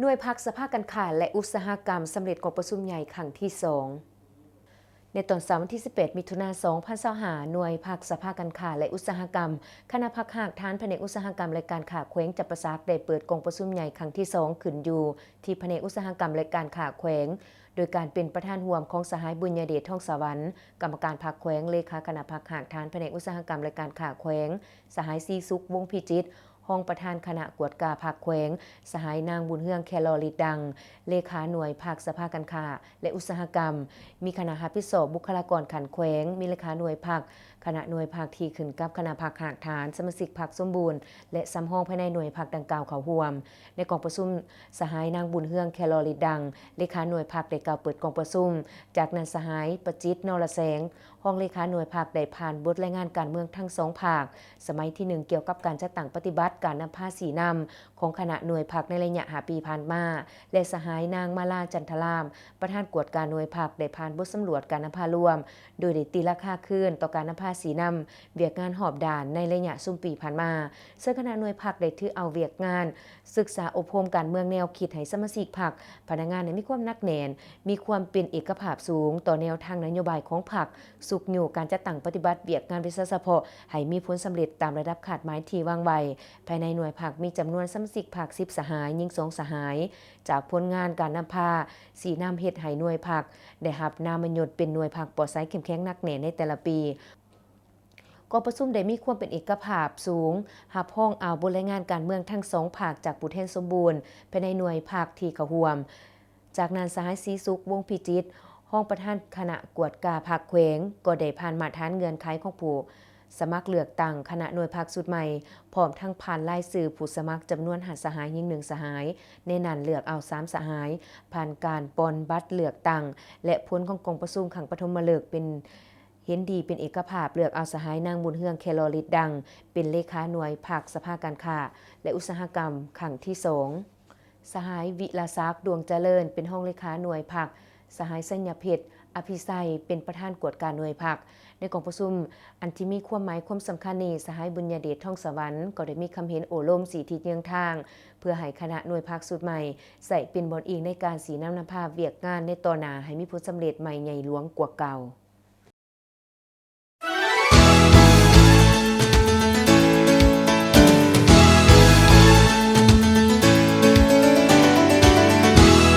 ໜ່ວຍພັກສະພາການຄ້າ ແລະ ອຸດສາຫະກຳ ສຳເລັດກອງປະຊຸມໃຫຍ່ຄັ້ງທີສອງ. ໃນຕອນເຊົ້າວັນທີສິບແປດ ມິຖຸນາ ສອງພັນຊາວຫ້າ ໜ່ວຍພັກສະພາການຄ້າ ແລະ ອຸດສາຫະກຳ ຄະນະພັກຮາກຖານພະແນກອຸດສາຫະກຳ ແລະ ການຄ້າແຂວງຈຳປາສັກ ໄດ້ເປີດກອງປະຊຸມໃຫຍ່ຄັ້ງທີສອງ ຂຶ້ນຢູ່ທີ່ພະແນກອຸດສາຫະກຳ ແລະ ການຄ້າແຂວງ ໂດຍການເປັນປະທານຮ່ວມຂອງສະຫາຍ ບຸນຍະເດດ ທອງສະຫວັນ ກຳມະການພັກແຂວງ, ເລຂາຄະນະພັກຮາກຖານພະແນກອຸດສາຫະກຳ ແລະ ການຄ້າແຂວງ, ສະຫາຍ ສີສຸກ ວົງພິຈິດ ຮອງປະທານຄະນະກວດກາພັກແຂວງ, ສະຫາຍ ນາງ ບຸນເຮືອງ ແຄລໍລິດດັງ ເລຂາໜ່ວຍພັກສະພາການຄ້າ ແລະ ອຸດສາຫະກຳ, ມີຄະນະຮັບຜິດຊອບບຸກຄະລາກອນຂັ້ນແຂວງ, ມີເລຂາໜ່ວຍພັກ, ຄະນະໜ່ວຍພັກທີ່ຂຶ້ນກັບຄະນະພັກຮາກຖານ, ສະມາຊິກພັກສົມບູນ ແລະ ສຳຮອງພາຍໃນໜ່ວຍພັກດັ່ງກ່າວເຂົ້າຮ່ວມ. ໃນກອງປະຊຸມ, ສະຫາຍ ນາງ ບຸນເຮືອງ ແຄລໍລິດດັງ ເລຂາໜ່ວຍພັກ ໄດ້ກ່າວເປີດກອງປະຊຸມ. ຈາກນັ້ນ, ສະຫາຍ ປະຈິດ ນໍລະແສງ ຮອງເລຂາໜ່ວຍພັກ ໄດ້ຜ່ານບົດລາຍງານການເມືອງທັງສອງພາກ ສະໄໝທີໜຶ່ງ ກ່ຽວກັບການຈັດຕັ້ງປະຕິບັດການນຳພາຊີ້ນຳຂອງຄະນະໜ່ວຍພັກໃນໄລຍະຫ້າປີຜ່ານມາ ແລະ ສະຫາຍ ນາງ ມາລາ ຈັນທະລາມ ປະທານກວດກາໜ່ວຍພັກ ໄດ້ຜ່ານບົດສຳຫຼວດການນຳພາລວມ ໂດຍໄດ້ຕີລາຄາຄືນຕໍ່ການນຳພາຊີ້ນຳວຽກງານຮອບດ້ານໃນໄລຍະຊຸມປີຜ່ານມາ, ເຊິ່ງຄະນະໜ່ວຍພັກໄດ້ຖືເອົາວຽກງານ ສຶກສາອົບຮົມການເມືອງແນວຄິດໃຫ້ສະມາຊິກພັກ, ພະນັກງານໃຫ້ມີຄວາມໜັກແໜ້ນ, ມີຄວາມເປັນເອກະພາບສູງຕໍ່ແນວທາງນະໂຍບາຍຂອງພັກ, ຊຸກຍູ້ການຈັດຕັ້ງປະຕິບັດວຽກງານວິຊາສະເພາະໃຫ້ມີຜົນສຳເລັດຕາມລະດັບຄາດໝາຍທີ່ວາງໄວ້. ພາຍໃນໜ່ວຍພັກມີຈຳນວນສະມາຊິກພັກສິບສະຫາຍ, ຍິງສອງສະຫາຍ. ຈາກຜົນງານການນຳພາຊີ້ນຳເຮັດໃຫ້ໜ່ວຍພັກໄດ້ຮັບນາມມະຍົດເປັນໜ່ວຍພັກປອດໃສເຂັ້ມແຂງໜັກແໜ້ນໃນແຕ່ລະປີ. ກອງປະຊຸມໄດ້ມີຄວາມເປັນເອກະພາບສູງ, ຮັບຮອງເອົາບົດລາຍງານການເມືອງທັງສອງພາກຈາກຜູ້ແທນສົມບູນພາຍໃນໜ່ວຍພັກທີ່ເຂົ້າຮ່ວມ. ຈາກນັ້ນ, ສະຫາຍ ສີສຸກ ວົງພິຈິດ ຮອງປະທານຄະນະກວດກາພັກແຂວງ ກໍໄດ້ຜ່ານມາດຖານເງື່ອນໄຂຂອງຜູ້ສະໝັກເລືອກຕັ້ງຄະນະໜ່ວຍພັກຊຸດໃໝ່, ພ້ອມທັງຜ່ານລາຍຊື່ຜູ້ສະໝັກຈຳນວນຫ້າສະຫາຍ, ຍິງໜຶ່ງສະຫາຍ, ໃນນັ້ນເລືອກເອົາສາມສະຫາຍ, ຜ່ານການປ່ອນບັດເລືອກຕັ້ງ ແລະ ຜົນຂອງກອງປະຊຸມຄັ້ງປະຖົມມະເລິກເປັນ ເຫັນດີເປັນເອກະພາບເລືອກເອົາສະຫາຍ ນາງ ບຸນເຮືອງ ແຄລໍລິດດັງ ເປັນເລຂາໜ່ວຍພັກສະພາການຄ້າ ແລະ ອຸດສາຫະກຳຄັ້ງທີສອງ, ສະຫາຍ ວິລະສັກ ດວງຈະເລີນ ເປັນຮອງເລຂາໜ່ວຍພັກ, ສະຫາຍ ໄຊຍະເພັດ ອະພິໄສ ເປັນປະທານກວດກາໜ່ວຍພັກ. ໃນກອງປະຊຸມອັນທີ່ມີຄວາມໝາຍຄວາມສຳຄັນນີ້, ສະຫາຍ ບຸນຍະເດດ ທອງສະຫວັນ ກໍໄດ້ມີຄຳເຫັນໂອ້ລົມຊີ້ທິດເຍືອງທາງ ເພື່ອໃຫ້ຄະນະໜ່ວຍພັກຊຸດໃໝ່ ໃຊ້ເປັນບ່ອນອີງໃນການຊີ້ນຳນຳພາວຽກງານໃນຕໍ່ໜ້າໃຫ້ມີຜົນສຳເລັດໃໝ່ໃຫຍ່ຫຼວງກວ່າເກົ່າ.